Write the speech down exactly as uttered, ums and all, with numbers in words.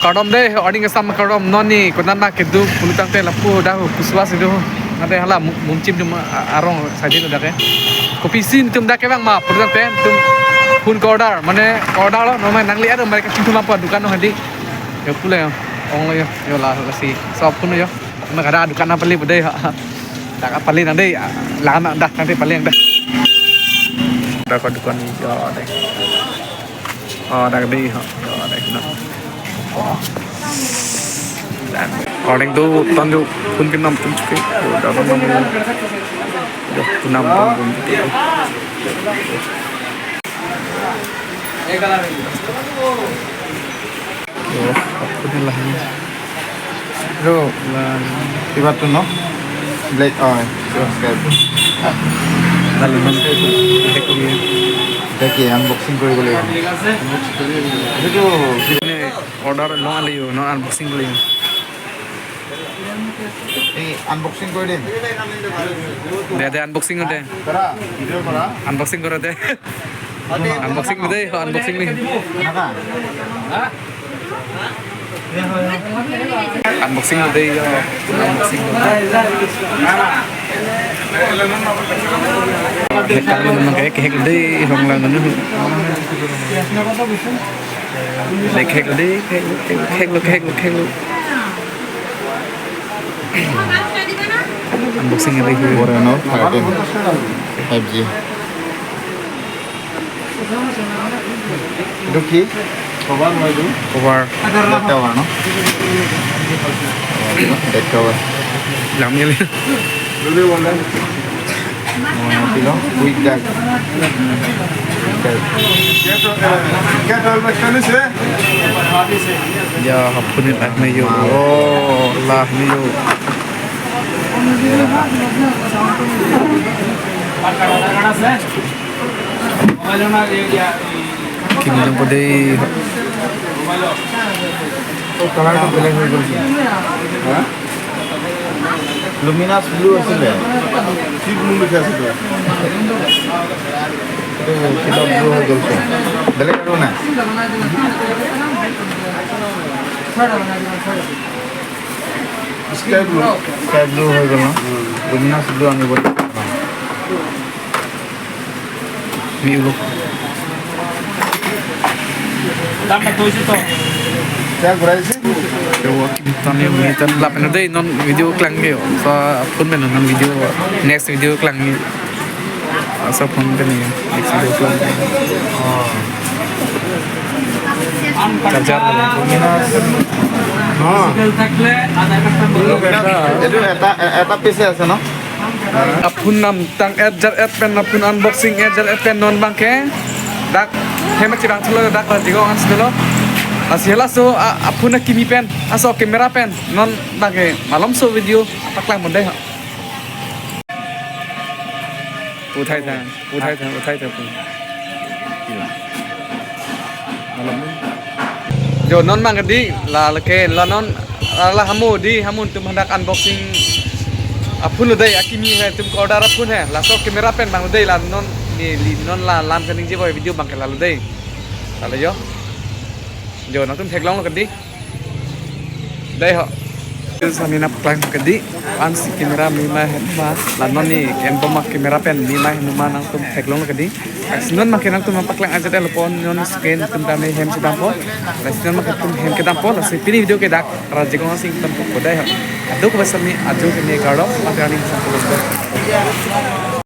Kardom dei, arni kesam kardom, non ne konat ma kedo pulotangte lapu dak hu kuswa si do. Nade hala mu-, mumchim dum a-, arong saji do dak ke. Kopisi netum dak ke bang ma pulotangte netum phone ke-order, mane ke-order lo, non ma nangli aro mane kachingthum apo dukan non hadi. Yo pule yo, ong lo yo, yo la lasi. So phone yo. Ma kada dukan nangpale pu dei ha. Dak pale nang dei, la nang dak nang dei pale nang dak. Dak dukan ni yo dei. Oh, dak dei ha. Yo dei na. Dak. Orang tu tonju phone kenam tonju ke. Oh, dak nam. Yo, kenam tonju. Oh, apa ni lah ni? Bro, la, kiba tu no? Black, oh, subscribe. Lalu non ke, hack kori. Hack kori, unboxing kori bole. Itu tu, ne order lo ali yo, non unboxing kori. Ini unboxing kori din. Dei, dei, unboxing dei. Kora, video kora. Unboxing kora dei. Unboxing dei, unboxing ni. Kenapa? Unboxing dei, yo. Unboxing. Hack kali memang kayak hack dei, hong lang nanu. Hack, hack dei, hack, hack, hack. Unboxing dei. Bore no, five G. Itu ki? Cover no itu? Cover. Bed cover no? Bed cover. Lamnya li. Dulu boleh. Oh, pilo? Quick guard. Quick guard. Kya to, eh, kya to, eh? Ya, hapunit ah, mayo. Oh, la mayo. Kimi jong po dei. Oh, color to black hoi gol. Ha? Luminous blue asile. Ki blue likha ase to? Etu kiba blue hoi gol. Black to na. Sky blue. Sky blue hoi gol na. Luminous blue ani bol. Mi ulo. Dam na toisi to. Kya gura isi? Yo, kimi tan yo, mi tan lap na dei, non video klang yo. Sa phone pen non video, next video klang yo. Sa phone pen yo, next video klang yo. Oh. Charger. Ha. Etu eta, eta piece ase no? Aphun namtang et jar et pen, aphun unboxing et jar et pen non bangke. Dak hem chevang thulo dak la jigong an silo. Lasi halaso a, aphun akimi pen, aso camera pen non bangke malomso video paklang mon dei ha. Uthai tha, uthai tha, uthai tha pu. Malom. Jo non mang dei, la lake, la non, la, la hamu dei, hamu netum hadak unboxing aphun lo dei, akimi he, netum ke-order aphun he, laso camera pen bang lo dei, la non, neli non la lam kaningje pu video bangke la lo dei. La lo yo. Jo nangtum theklong lo kedi. Dei ho. Sami nangpaklang kedi. Ansi camera mima hema. La non ne ke-en bom ma camera pen mima hema nangtum theklong kedi. Lasi non ma ke nangtum nangpaklang ajat el pon non screen tum tame hem si dampo. Lasi non ma ke tum hem kedampo. Lasi pini video ke dak ra jigong sing tum po dei ho. Adu ko sami aju ke ne kardom. Mati ani sam ko.